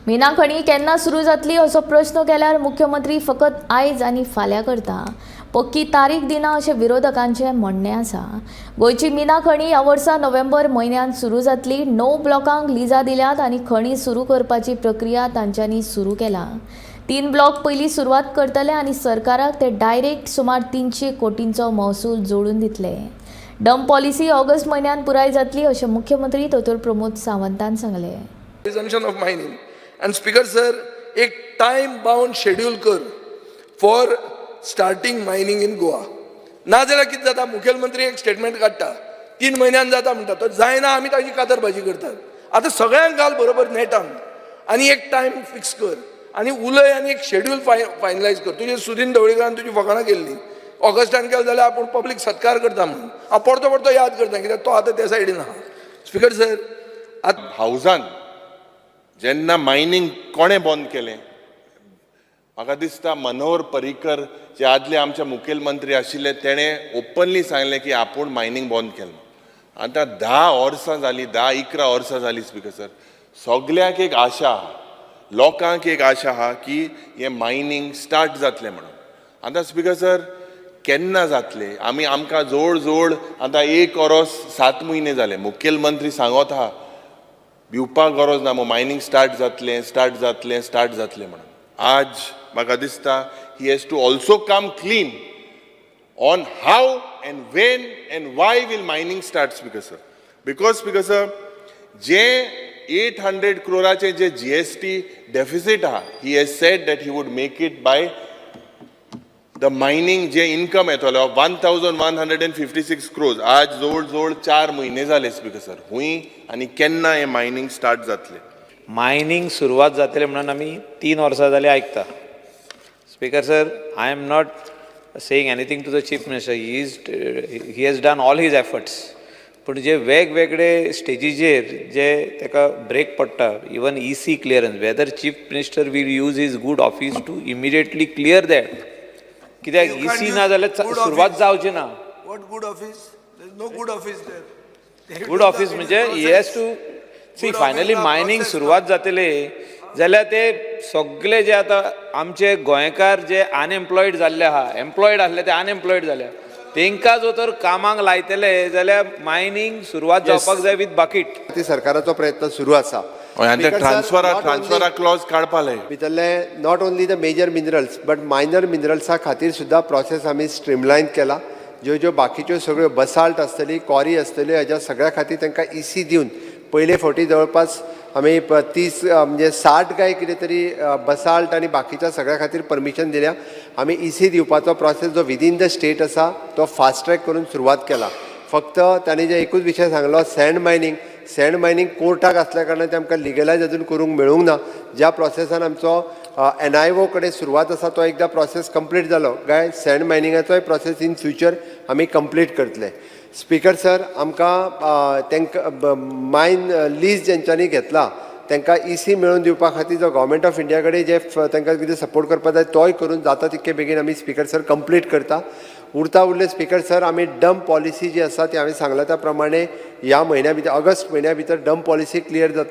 मिना खणी केन्ना सुरू जातली असो प्रश्न केल्यार मुख्यमंत्री फकत आयज आनी फाल्यां करता, पक्की तारीख दिना अशें विरोधकांचें म्हणणें आसा. गोंयची मिना खणी ह्या वर्सा नोव्हेंबर म्हयन्यांत सुरू जातली. 9 ब्लॉकांक लिजां दिल्यात आनी खणी सुरू करपाची प्रक्रिया तांच्यांनी सुरू केला. 3 ब्लॉक पयलीं सुरवात करतले आनी सरकाराक ते डायरेक्ट सुमार 300 कोटींचो महसूल जोडून दितले. डंप पॉलिसी ऑगस्ट म्हयन्यांत पुराय जातली अशें मुख्यमंत्री दोतोर प्रमोद सावंतान सांगलें. Resumption of mining. And Speaker sir, एक टायम बाउंड शेड्यूल कर for starting mining in Goa. नाजाल्यार कितें जाता, मुखेलमंत्री एक स्टेटमेंट काडटा, 3 म्हयन्यान जाता म्हणटा, तो जायना, आमी ताजी कातरभाजी करतात. आतां सगळ्यांक घाल बरोबर नेटान आनी एक टायम फिक्स कर आनी उलय आनी एक शेड्यूल फायनलायज कर. तुजे सुदीन ढवळीकरान तुजी फकाणां केल्ली, ऑगस्टान केलें जाल्यार आपूण पब्लीक सत्कार करता म्हणून. हांव परतो परतो याद करता कित्याक तो आतां त्या सायडीन आहा. स्पीकर सर, आतां हावजान जेन्ना मायनींग कोणें बंद केलें, म्हाका दिसता मनोहर पर्रीकर जे आदले आमचे मुखेलमंत्री आशिल्ले, तेणें ओपनली सांगलें की आपूण मायनींग बंद केलें. आतां 10 वर्सां जालीं, 10-11 वर्सां जालीं स्पीकर सर. सगल्यांक एक आशा आहा, लोकांक एक आशा आहा की हें मायनींग स्टार्ट जातलें म्हणून. आतां स्पीकर सर, केन्ना जातलें? आमी आमकां जवळ जवळ आतां एक वरोस 7 म्हयने जाले. मुखेलमंत्री सांगत आहा, भिवपाक गरज ना, मायनींग स्टार्ट जातलें, स्टार्ट जातलें, स्टार्ट जातलें म्हणून. आज म्हाका दिसता he has to also come clean on how and when and why will mining start, Speaker sir. Because, Speaker sir, J 800 क्रोराचे J GST deficit आहा, he has said that he would make it by the mining J income येतलो 1156 crores. आज जवळ जवळ 4 म्हयने जाले speaker sir. हुंय आनी केन्ना हें मायनींग स्टार्ट जातलें? मायनींग सुरवात जातली म्हणून आमी 3 वर्सां जालीं आयकता. Speaker sir, I am not saying anything to the Chief Minister. He has done all his efforts, पूण जे वेगवेगळे स्टेजीचेर जे ताका ब्रेक पडटा, even EC clearance, whether Chief Minister will use his good office to immediately clear that, कित्याक You can't EC use ना जाल्यार good सुरवात office. जावची ना. What good office? There is no good office there. Good office म्हणजे he has to see Good finally office ना mining process. सुरवात जातली जाल्यार ते सगळे जे आतां आमचे गोंयकार जे अनएम्प्लॉयड जाल्ले आहा, एम्प्लॉयड आसले ते अनएम्प्लॉयड जाल्या, तेंकां जो तर कामाक लायतले जाल्यार मायनींग सुरवात जावपाक जाय विथ बाकीट. ती सरकाराचो प्रयत्न सुरू आसा. हय, आनी ते Speaker sir, ट्रान्सफरा not only- ट्रान्सफरा क्लॉज काडपा लाय. भितरले not only the major minerals but minor मिनरल्सा खातीर सुद्दां प्रोसेस आमी स्ट्रीमलायन केला. ज्यो ज्यो बाकीच्यो सगळ्यो बसाल्ट आसतली, क्वॉरी आसतली, हाज्या सगळ्या खातीर तांकां इसी दिवन पयले फावटी जवळपास आमी 30 म्हणजे 60 काय कितें तरी बसाल्ट आनी बाकीच्या सगळ्या खातीर परमिशन दिल्या. आमी इसी दिवपाचो प्रोसेस जो विदीन the state आसा तो फास्ट ट्रॅक करून सुरवात केला. फक्त तांणी जे एकूच विशय सांगलो, सँड मायनींग. सँड मायनींग कोर्टाक आसल्या कारणान ते आमकां लिगलायज अजून करूंक मेळूंक ना. ज्या प्रोसेसान आमचो एनआयओ कडेन सुरवात आसा, तो एकदां प्रोसेस कंप्लीट जालो काय सँड मायनिंगाचोय प्रोसेस इन फ्युचर आमी कंप्लीट करतले. स्पीकर सर, आमकां तांकां मायन लीज जेंच्यांनी घेतला तांकां इसी मेळोवन दिवपा खातीर जो गव्हर्मेंट ऑफ इंडिया कडेन जे तांकां कितें सपोर्ट करपा जाय तोय करून जाता तितके बेगीन आमी स्पीकर सर कंप्लीट करता. उरता उरले स्पीकर सर, आमी डंप पॉलिसी जी आसा ती हांवें सांगला त्या प्रमाणे ह्या म्हयन्या भितर, ऑगस्ट म्हयन्या भितर डंप पॉलिसी क्लियर जातली.